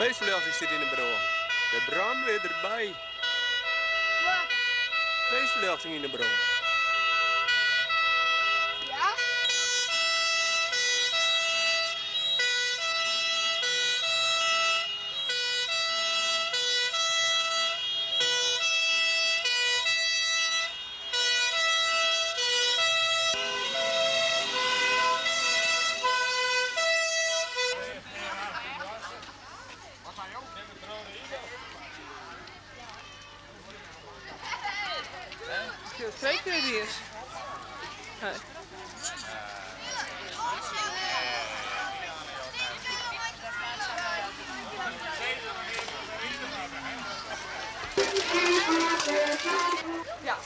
Feestferljochting stiet yn 'e brân. De brânwear derby. Wat? Feestferljochting yn 'e brân. Ja? Twee keer hier. Ja.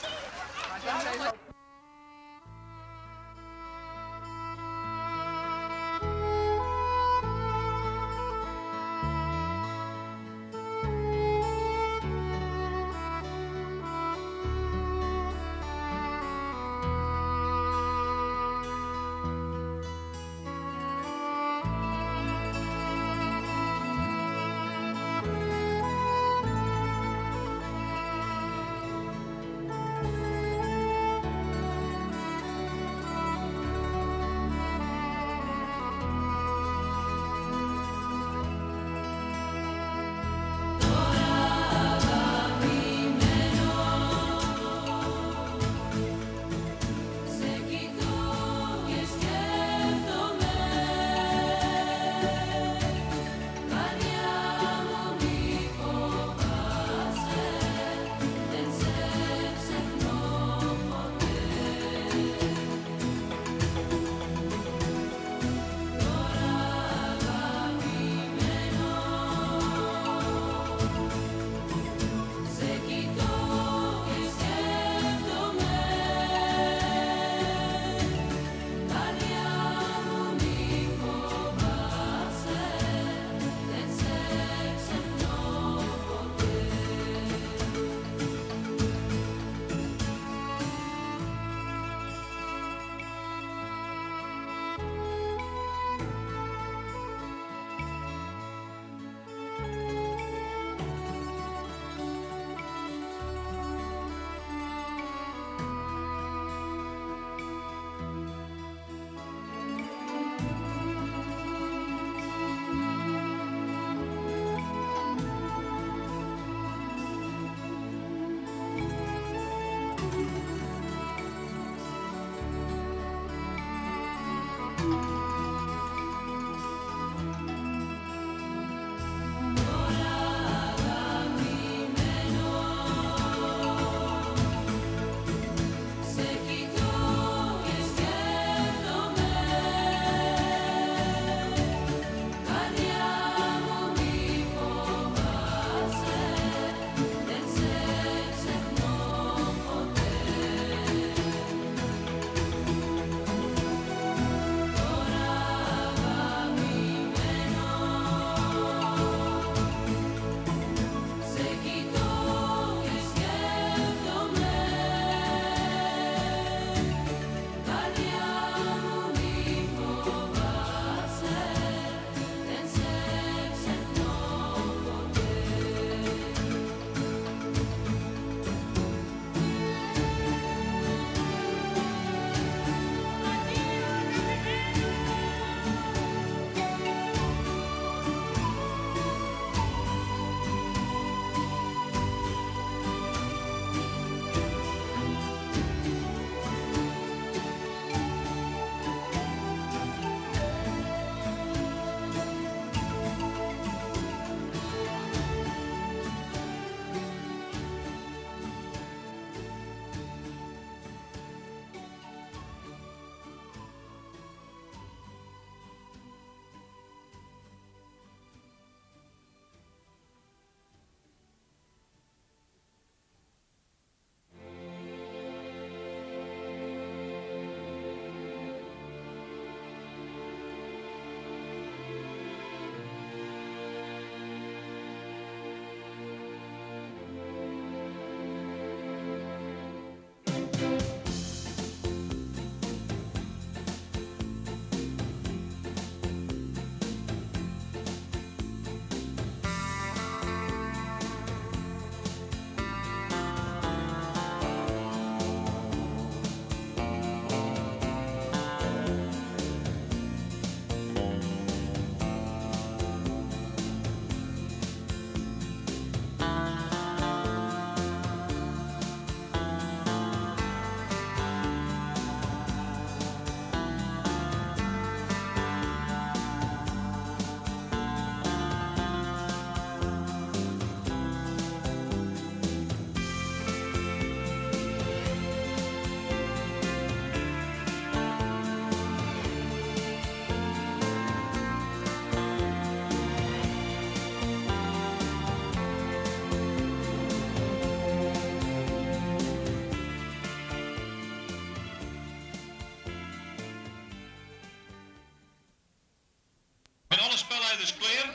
ploechleiders klear.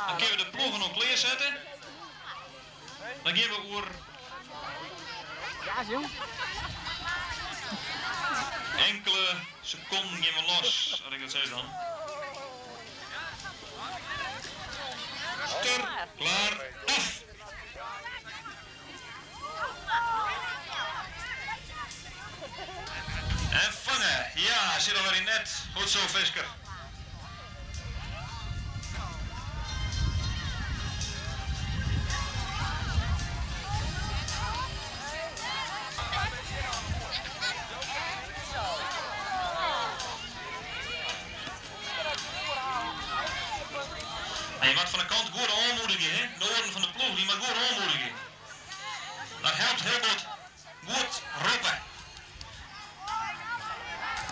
Dan kinne we de ploegen al klearsette. Dan gean we oer. Inkele sekonden gean we los, as ik dat sis dan. Start, klaar, af! En fange! Ja, sit alwer yn net. Goed zo, Fisker. En je moat fan de kant goed oanmoedigje, hè? De oaren fan de ploech, dy moat goed oanmoedigje. Dat helpt hiel bot. Goed roppe.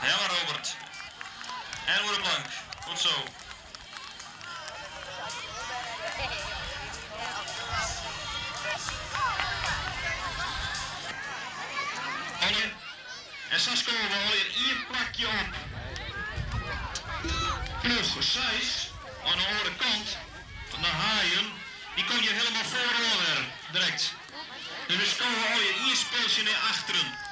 Ja mar Robert. En oer de plank. Goed zo. Allegear. En sa skowe we allegear ien plakje op. Ploech seis oan de oare kant fan de haaien, dy komt hjir helemaal foaroan wer direkt. Dus we skowe allegear ien spultsje nei achteren.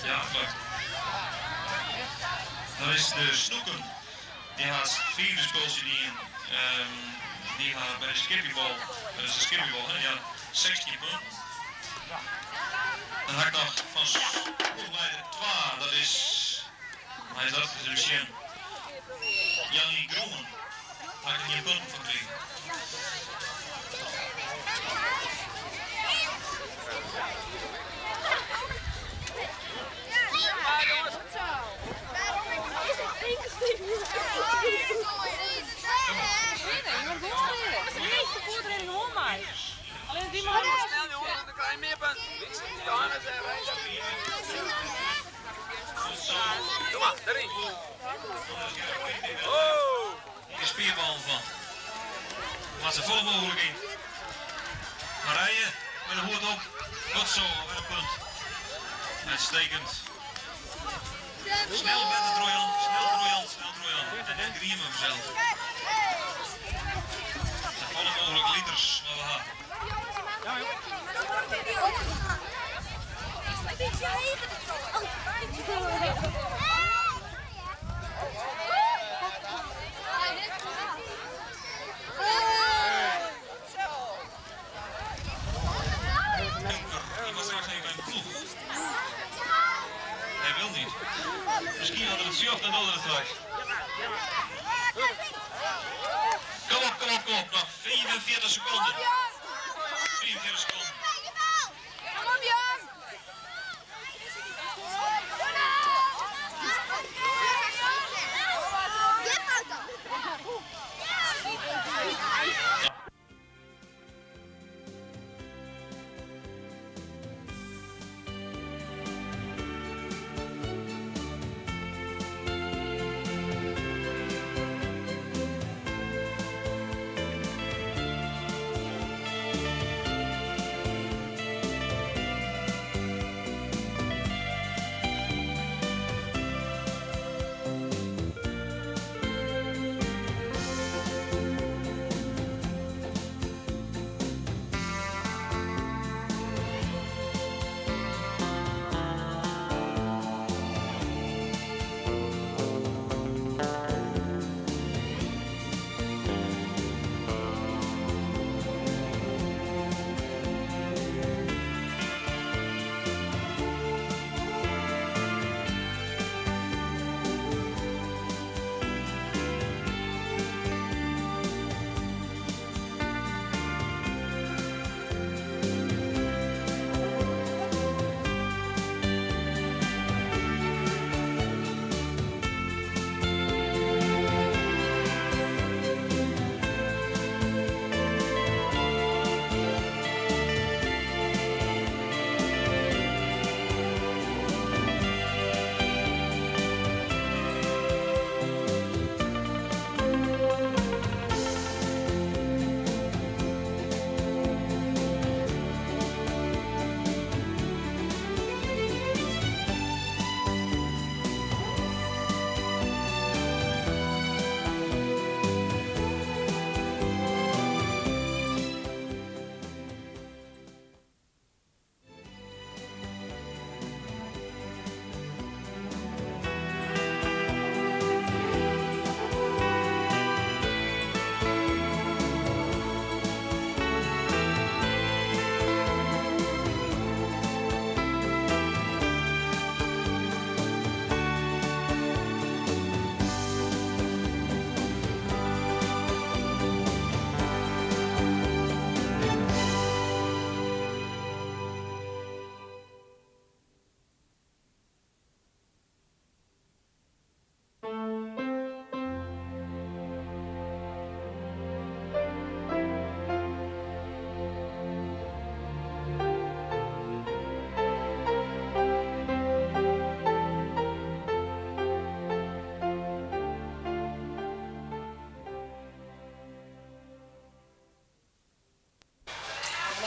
Ja, klopt. Dat is de Snoeken. Dy hat fiifde spultsje dien. Dy ha by de skippybal, dat is de skippybal hè, ja, 16 punten. Dan ha ik noch fan ploechleider twa, dat is, wa is dat, ris even sjen, Jannie Groen, ha ik der gjin punten fan krigen. De spierbal fan. Moat sa folle mooglik yn. Marije mei de hoed op. Goed zo, wer in punt. Uitstekend. Snel better Trojan, snel Trojan, snel Trojan. En net grieme fansels. Sa folle mooglik liters wat we ha. Dunker, die was straks even in ploeg. Hij wil niet. Misschien had hij het sjocht en wilde het straks. Kom op, kom op, kom op. Nog 45 seconden. 44 seconden. Kom op, Jan!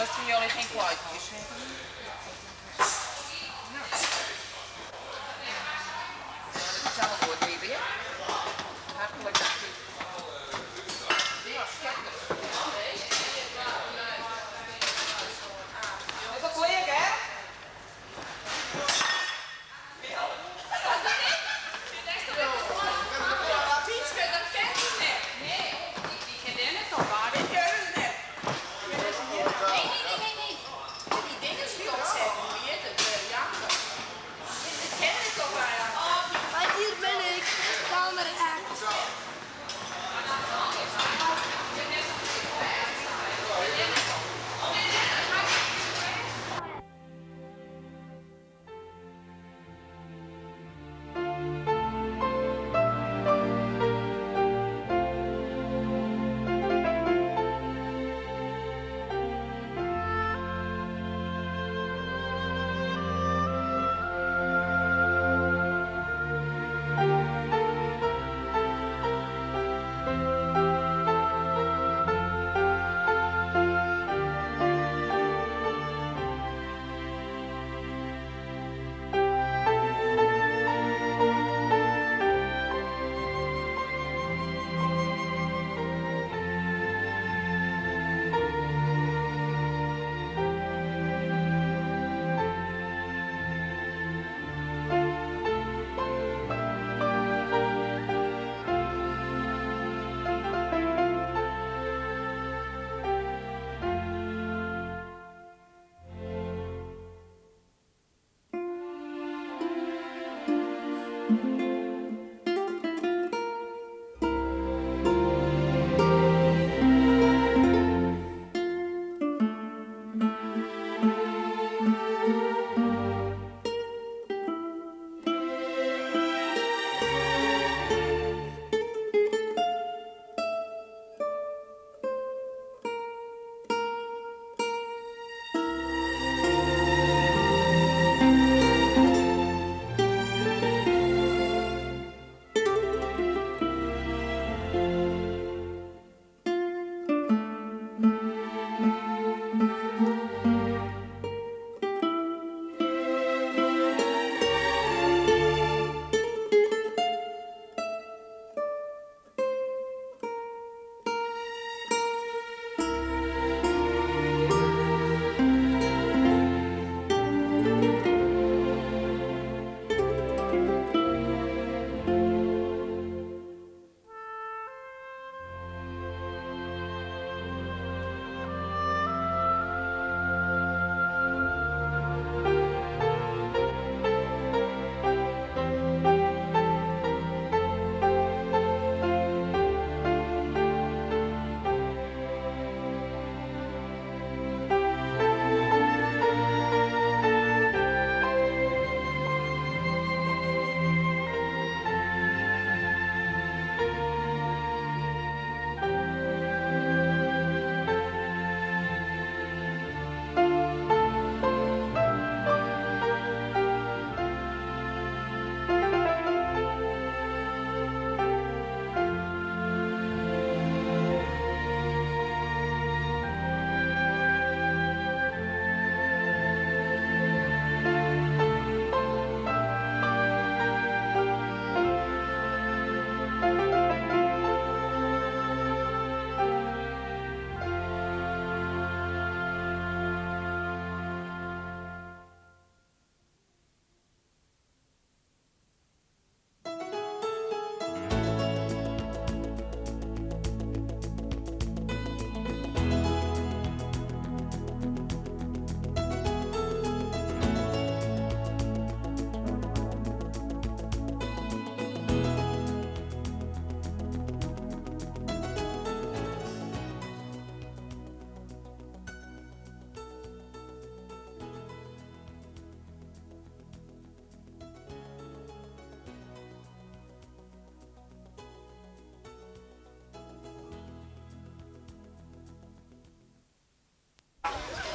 Dat zijn jullie geen kluitjes. Dat is allemaal door, baby. Hartelijk dank. Is dat leuk, hè? Fietske, dat kent ze net. Nee, die kent net al waar. Die kennen ze net. Nee, nee, nee, nee, nee. Die dingen die opzetten, hoe heet het? Janke. Dat ken ik toch bijna. Maar hier ben ik, camera.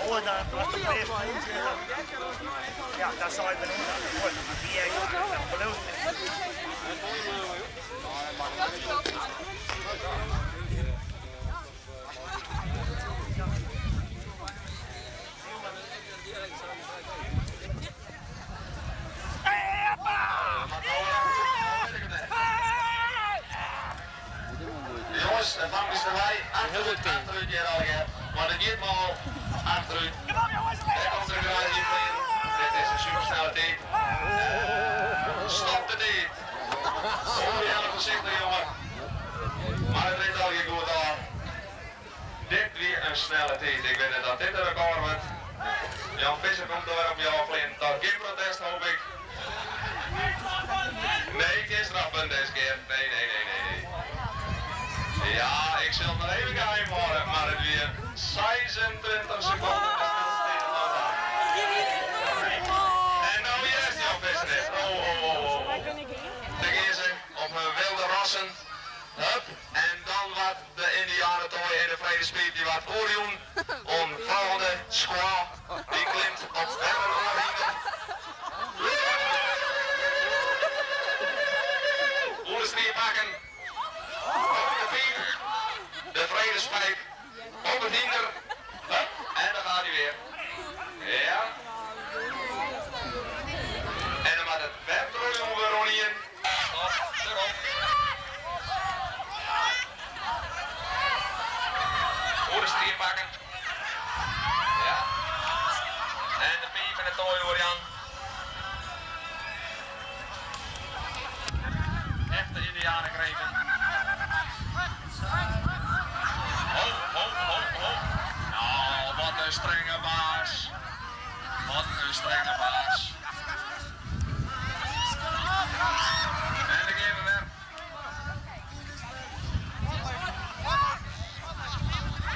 Oh, dat was de eerste. Ja, daar zal je benoemd. Die Achterút, achterút hjir allegear. Want it giet mâl. Achterút. Dêr komt de garage ynfleanen. Dit is in supersnelle tiid. Stop de tiid. Oh, Jelle, foarsichtich jonge. Mar it rint allegear goed ôf. Dit wie in snelle tiid. Ik wit net oft dit in rekôr wurdt. Jan Visser komt der wer op je ôffleanen. Toch gjin protest hoop ik. Nee, gjin strafpunt dizze kear. Nee, nee, nee, nee, nee. Ja, ik sil it noch even geheim hâlde, mar it wie 26 sekonden de snelste tiid oant no ta. En no hearst Jan Visser it. Oh, oh, oh, oh, oh. Dêr gean se op hun wilde rossen. Hup, en dan waard de Yndianetoai en de fredespiip dy waard oerjûn oan folgjende squaw. Dy klimt op wer in oar hynder. Oer de strie pakken, op de piip, de fredespijp, op it hynder, hup, en dan gaat hy weer. Ja. En dan moat it wer trochjûn wurde oan ien. Stop, derop. Oer de strie pakken. Ja. En de piip en de toai oerjaan. Echte Yndianekreten. Ho, ho, ho, ho. Nou, wat in strenge baas. Wat in strenge baas. En dan gean we wer.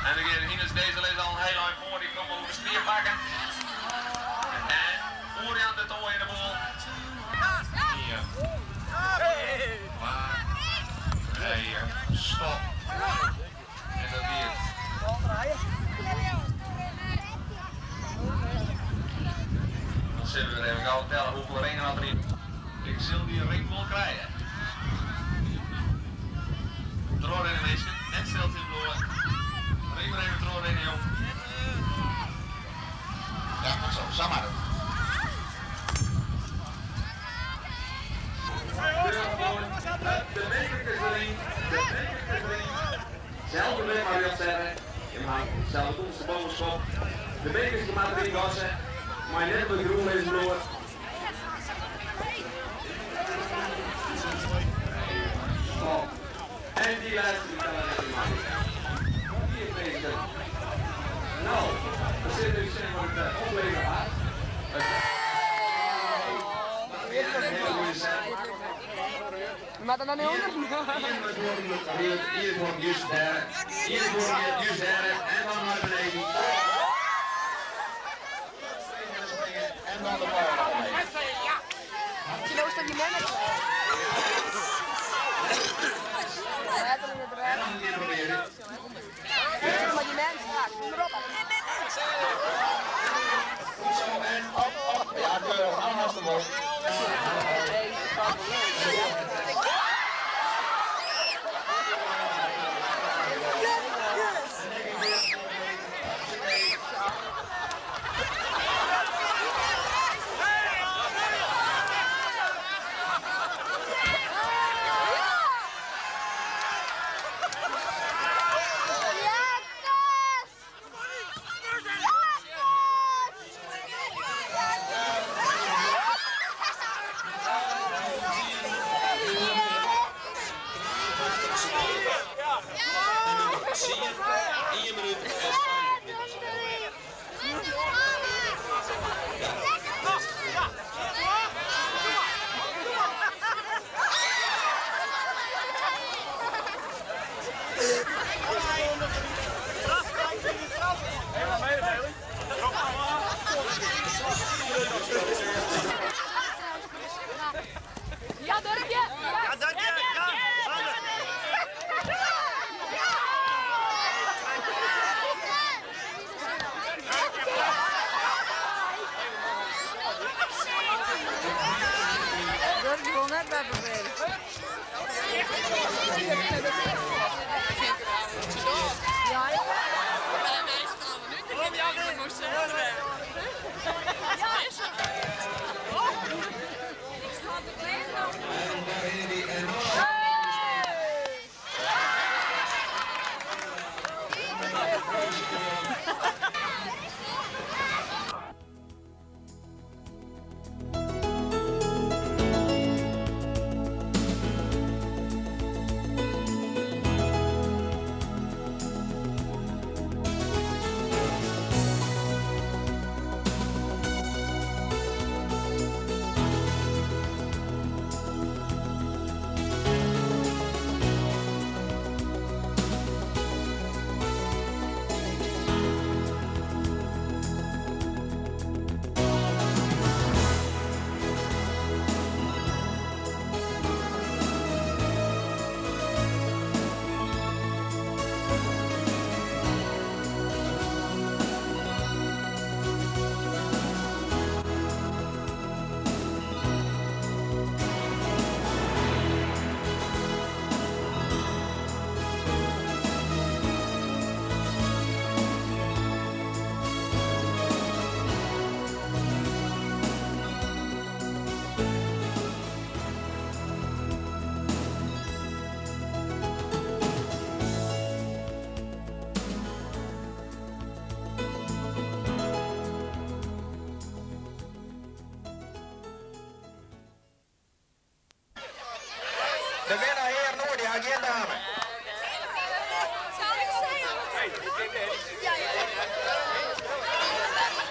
En dan gean Ines deze is al in hiel ein foar, dy komt al oer de strie pakken. En oerjaan de toai yn de boel. Ien, twa, trije, stop. En dat wie it. Dan sille we wer even gau telle hoefolle ringen oft der yn. Ik sil dy ring wol krije. Trochrinne minsken, net stil stean bliuwe. Rin mar even trochrinne jong. Ja, goed zo, sa moat it. De bekerkes deryn, de bekerkes deryn. Selde blik mar rjocht sette. Jim ha selde dûnste bovenskop. De bekers moatte deryn gasse. Mei net op de grûn lizzen bliuwe. Stop. En dy lêste dy telle net mei. Dat wie it minsken. No, we sille ús sjen wat it oplevere hat. Dat wie echt in hiele goede set. We moatte noch nei ûnder. Ien ien juist dêr, ien juist dêr en dan nei beneden. En dan de bal omheech. No staat die man En nog een keer proberen. Maar die man straks, kom erop. Goed zo en op, op. Ja, keurig. Allemaal mooi. En nûmer tsien, ien minút en 25 sekonden. Ja, Durkje! Ja, Durkje! Ja! Sander!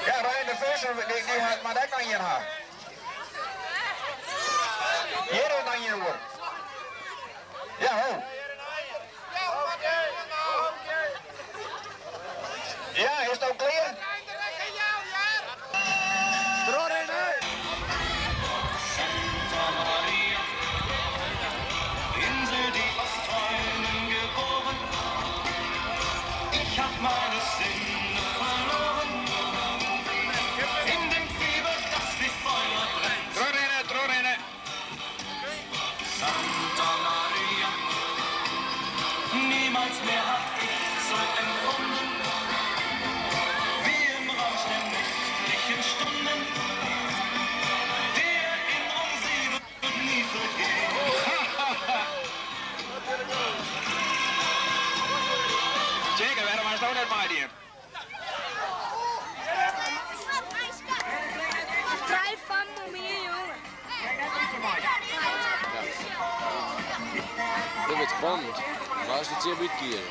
Ja, Reinder Visser, dy hat moat ek noch ien ha. Hjir is noch ien oer. Ja, ho. Ja, is it no klear? Santa Maria, Insel, die aus Träumen geboren. Ich hab meine Sinne verloren. In dem Fieber, das wie Feuer brennt. Trochrinne, trochrinne. Santa Maria, niemals mehr hab ich so empfunden, wie im Rausch der nächtlichen Stunden. Die Erinnerung, sie wird nie vergehen. Zeker, wêrom hast do net meidien? Trije fammen om ien jonge. Dit wurdt spannend. Wa is de tsjip útkeazen?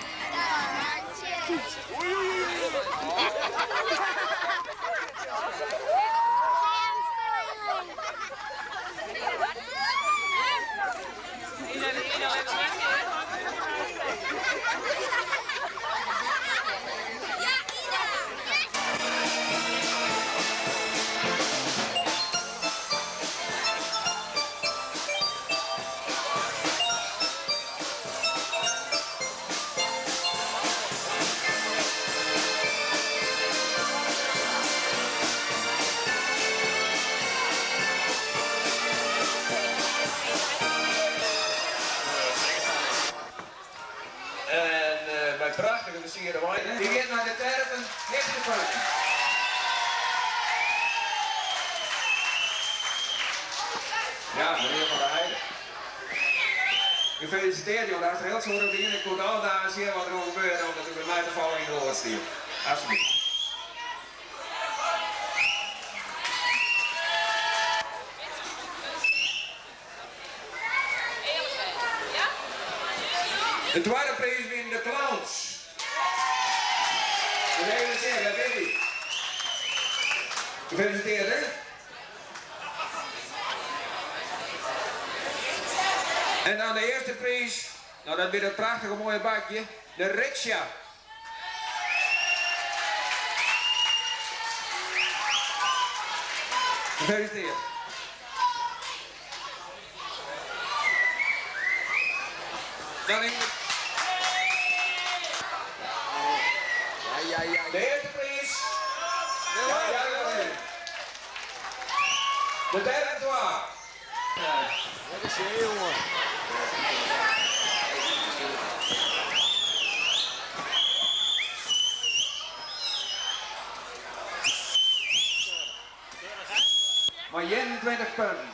En mei prachtige fersierde weinen. Dy giet nei de Terpen hichtepunten. Ja, menear Van der Heide. Gefeliciteerd jongen, daar is er heel soort op in. Ik kon alle dagen zien wat er nog gebeurt, omdat u bij mij toevallig in de oor stier. Alsjeblieft. De twadde priis wienen de Clowns. Dus even sjen, wêr binne dy? Gefeliciteerd hè. En dan de earste priis, nou dat wie dat prachtige moaie bakje, de riksja. Gefeliciteerd. Dan in Ja, ja, ja. de earste priis. Ja, ja, ja. De derde twa. Wat is hier, jongen? Mei 21 punten.